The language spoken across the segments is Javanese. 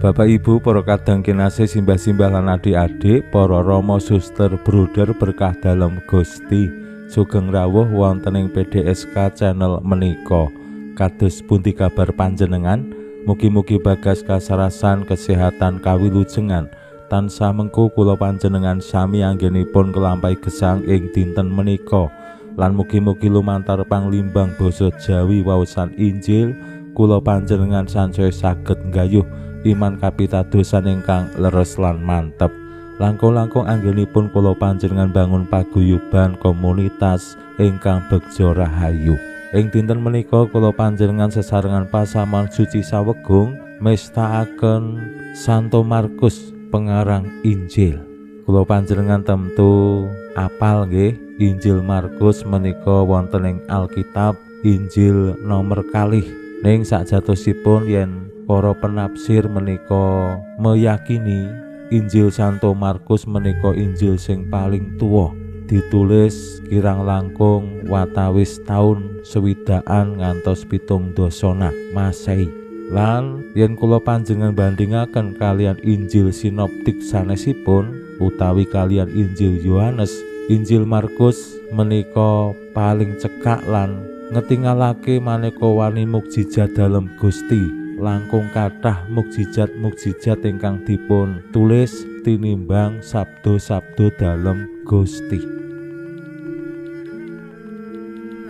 Bapak Ibu, para kadang kinasih, simbah-simbah lan adik-adik, para rama, suster, bruder berkah dalem Gusti, sugeng rawuh wonten ing PDSK channel menika. Kados pundi kabar panjenengan? Mugi-mugi bagas kasarasan, kesehatan, kawilujengan tansah mengku kula panjenengan sami anggenipun kelampahi gesang ing dinten menika. Lan mugi-mugi lumantar panglimbang basa Jawi waosan Injil kula panjenengan sansaya saged nggayuh iman kapitadosan ingkang leres lan mantep. Langkung-langkung anggenipun kula panjenengan bangun paguyuban komunitas ingkang begja rahayu. Ing dinten menika kula panjenengan sesarengan pasamuan suci sawegung mestakaken Santo Markus pengarang Injil. Kula panjenengan tentu apal nggih, Injil Markus menika wonten ing Alkitab Injil nomor kalih. Ning sakjatosipun yen para penafsir menika meyakini Injil Santo Markus menika Injil sing paling tuwa, ditulis kirang langkung watawis taun 60 ngantos 70 Masehi. Lan yen kula panjenengan bandingaken kalian Injil sinoptik sanesipun utawi kalian Injil Yohanes, Injil Markus menika paling cekak lan ngetingalake maneka warni mukjizat dalem Gusti. Langkung kathah mukjizat-mukjizat ingkang dipun tulis tinimbang sabdo-sabdo dalem Gusti.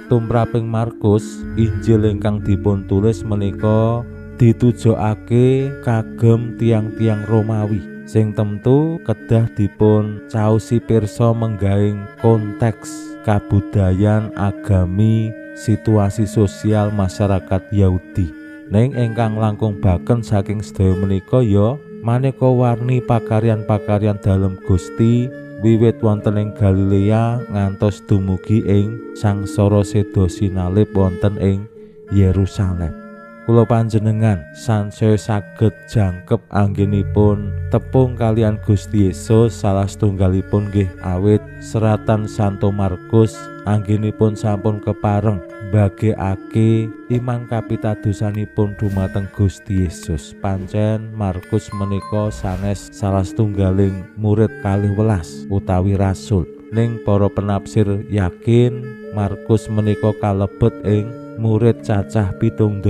Tumraping Markus, Injil ingkang dipun tulis menika ditujokake kagem tiang-tiang Romawi sing tentu kedah dipun caosi pirsa menggaing konteks kabudayan, agami, situasi sosial masyarakat Yahudi. Ning ingkang langkung baken saking sedaya menika ya maneka warni pakaryan-pakaryan dalem Gusti wiwit wonten ing Galilea ngantos dumugi ing sangsara seda sinalib wonten ing Yerusalem. Kula panjenengan sansaya saged jangkep anggenipun tepung kalian Gusti Yesus salah setunggalipun nggih awit seratan Santo Markus anggenipun sampun kepareng mbagekake iman kapitadosanipun dumateng Gusti Yesus. Pancen Markus menika sanes salah setunggaling murid 12 utawi rasul. Ning para penafsir yakin Markus menika kalebet ing murid cacah 70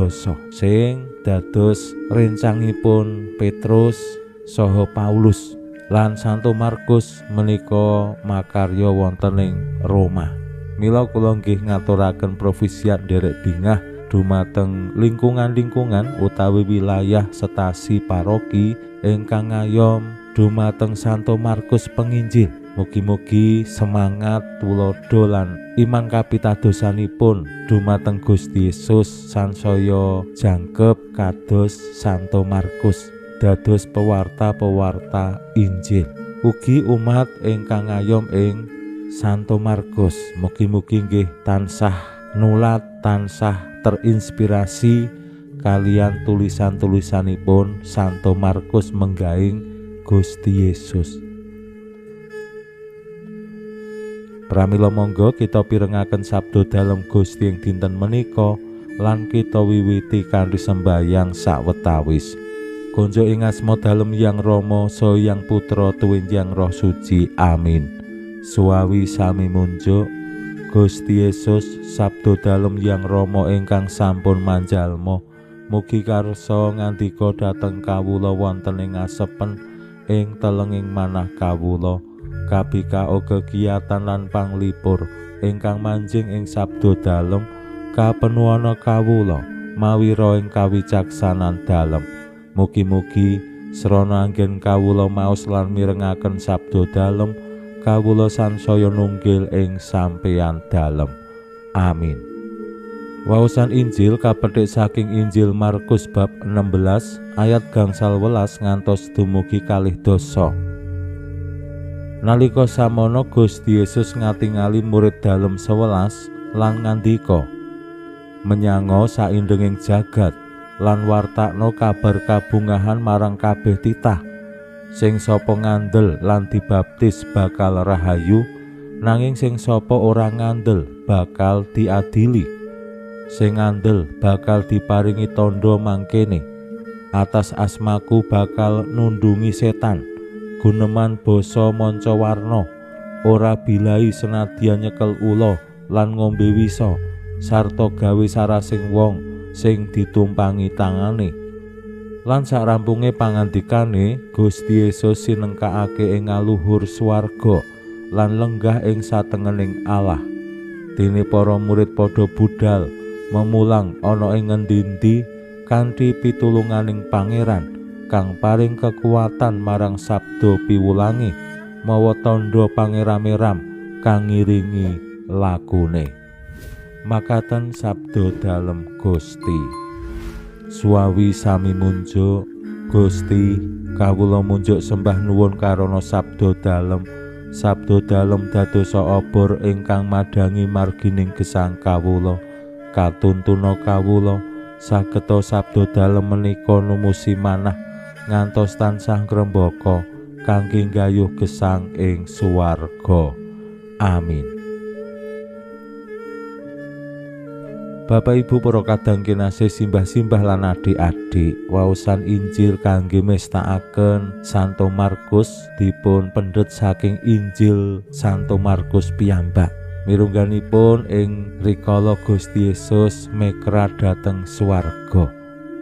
sing dados rencangipun Petrus saha Paulus. Lan Santo Markus menika makarya wonten ing Roma. Mila kula nggih ngaturaken profisiat nderek bingah dumateng lingkungan-lingkungan utawi wilayah stasi paroki ingkang ngayom dumateng Santo Markus penginjil. Mugi-mugi semangat tuladha lan iman kapitadosanipun dumateng Gusti Yesus sansaya jangkep kados Santo Markus dados pewarta-pewarta Injil. Ugi umat ingkang ngayom ing Santo Markus mugi-mugi nggih tansah nulat, tansah terinspirasi kalian tulisan-tulisanipun Santo Markus menggaing Gusti Yesus. Pramila monggo kita pirengaken sabda dalem Gusti ing dinten menika lan kita wiwiti kanthi sembayang sawetawis. Konjo ing asma dalem Yang Rama saha Yang Putra tuwin Yang Roh Suci. Amin. Suwawi sami munjuk Gusti Yesus sabda dalem Yang Rama ingkang sampun manjalma, mugi karsa ngandika dhateng kawula wonten ing asepen ing telenging manah kawula. Kabikao kegiatan lan panglipur ingkang manjing ing sabda dalem kapenuana kawula mawi roh ing kawicaksanan dalem. Mugi-mugi srana anggen kawula maos lan mirengaken sabda dalem kawula sansaya nunggil ing sampeyan dalem. Amin. Waosan Injil kapethik saking Injil Markus bab 16 ayat 11 ngantos dumugi 12. Nalika samono Gusti Yesus ngatingali murid dalem 11 lan ngandika, "Menyanga saindenging jagat lan wartakno kabar kabungahan marang kabeh titah. Sing sapa ngandel lan dibaptis bakal rahayu, nanging sing sapa ora ngandel bakal diadili. Sing ngandel bakal diparingi tandha mangkene, atas asmaku bakal nundungi setan, guneman basa manca warna, ora bilai senadyan nyekel ula lan ngombe wisa, sarta gawe sarasing wong sing ditumpangi tangane." Lan sakrampunge pangandikane, Gusti Yesus sinengkakake ing ngaluhur swarga lan lenggah ing satengening Allah. Dene para murid padha budal memulang ana ing ngendi-endi kanthi pitulunganing Pangeran kang paring kekuatan marang sabda piwulange mawa tandha pangeram-eram kang ngiringi lakune. Makaten sabda dalem Gusti. Suwawi sami munjuk Gusti, kawula munjuk sembah nuwun karana sabda dalem. Sabda dalem dadosa obor ingkang madhangi margining gesang kawula. Katuntuna kawula sageta sabda dalem menika numusi manah ngantos tansah ngrembaka kangge nggayuh gesang ing swarga. Amin. Bapak Ibu para kadang kinasih, simbah-simbah lan adik-adik, waosan Injil kangge mestakaken Santo Markus dipun pendhet saking Injil Santo Markus piyambak. Mirungganipun ing rikala Gusti Yesus mekra dhateng swarga.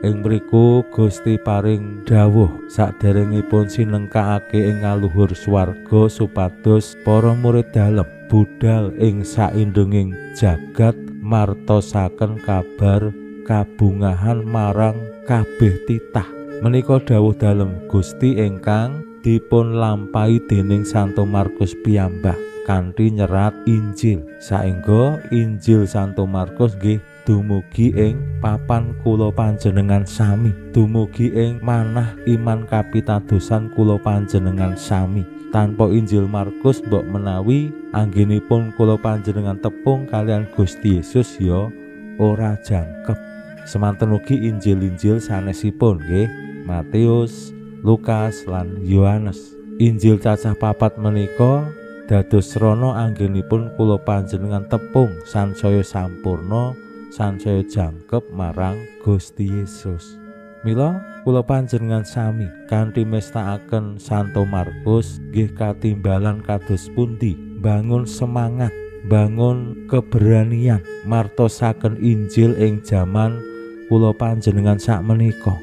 Ing mriku Gusti paring dawuh saderengipun sinengkakake ing ngaluhur swarga supados para murid dalem budal ing saindenging jagat martosaken kabar kabungahan marang kabeh titah. Menika dawuh dalem Gusti ingkang dipun lampahi dening Santo Markus piyambak kanthi nyerat Injil. Saengga Injil Santo Markus nggih dumugi ing papan kula panjenengan sami, dumugi ing manah iman kapitadosan kula panjenengan sami. Tanpa Injil Markus mbok menawi anggenipun kula panjenengan tepung kalian Gusti Yesus ya ora jangkep. Semanten ugi Injil-injil sanesipun nggih, Matius, Lukas lan Yohanes. Injil cacah papat menika dados srana anggenipun kula panjenengan tepung sansaya sampurna, sansaya jangkep marang Gusti Yesus. Mila kula panjenengan sami kanthi mestakaken Santo Markus nggih katimbalan kados pundi bangun semangat, bangun keberanian martosaken Injil ing jaman kula panjenengan sakmenika.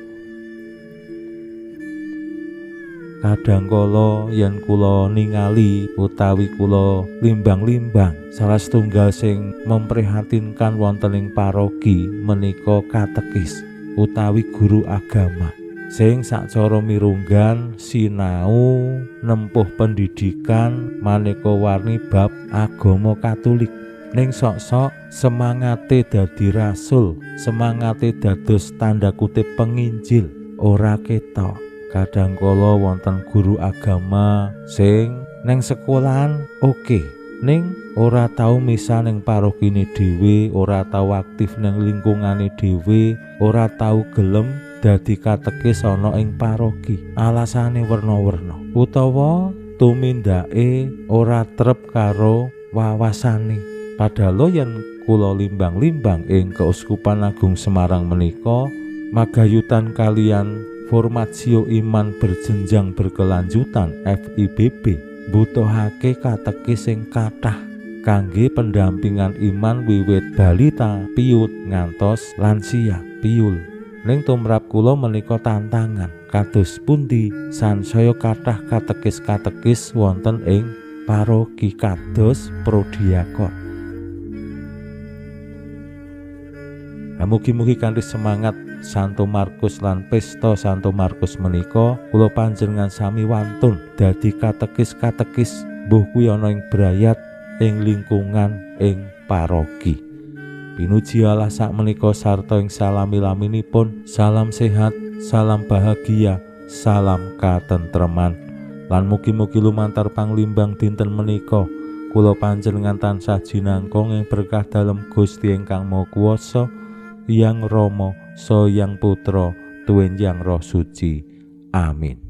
Kadang kala yen kula ningali utawi kula limbang-limbang, salah setunggal sing memprihatinkan wonten ing paroki menika katekis utawi guru agama sing sacara mirunggan sinau nempuh pendidikan maneka warni bab agama Katolik. Ning sok-sok semangate dadi rasul, semangate dados tanda kutip penginjil ora ketok. Kadang kala wonten guru agama sing neng sekolahan oke, ning ora tau misa ning parokine dhewe, ora tau aktif neng lingkungane dhewe, ora tau gelem dadi katekis ana ing paroki. Alasane werna-werna utawa tumindake ora trep karo wawasane. Padahal yen kula limbang-limbang ing Keuskupan Agung Semarang menika magayutan kalian Formatio Iman Berjenjang Berkelanjutan FIBB butuhake katekis sing kathah kangge pendampingan iman wiwit balita, piut ngantos lansia, piul. Ning tumrap kula menika tantangan kados pundi sansaya kathah katekis-katekis wonten ing paroki kados prodiakon. Mugi-mugi kanthi semangat Santo Markus lan pesta Santo Markus menika kula panjenengan sami wantun dadi katekis-katekis mbuh kuwi ana ing brayat, ing lingkungan, ing paroki. Pinuji Allah sakmenika sarta ing salami-laminipun. Salam sehat, salam bahagia, salam katentreman. Lan mugi-mugi lumantar panglimbang dinten menika kula panjenengan tansah jinangkung ing berkah dalem Gusti ingkang Maha Kuwasa, Hyang Rama, Saha Hyang Putra, tuwin Hyang Roh Suci. Amin.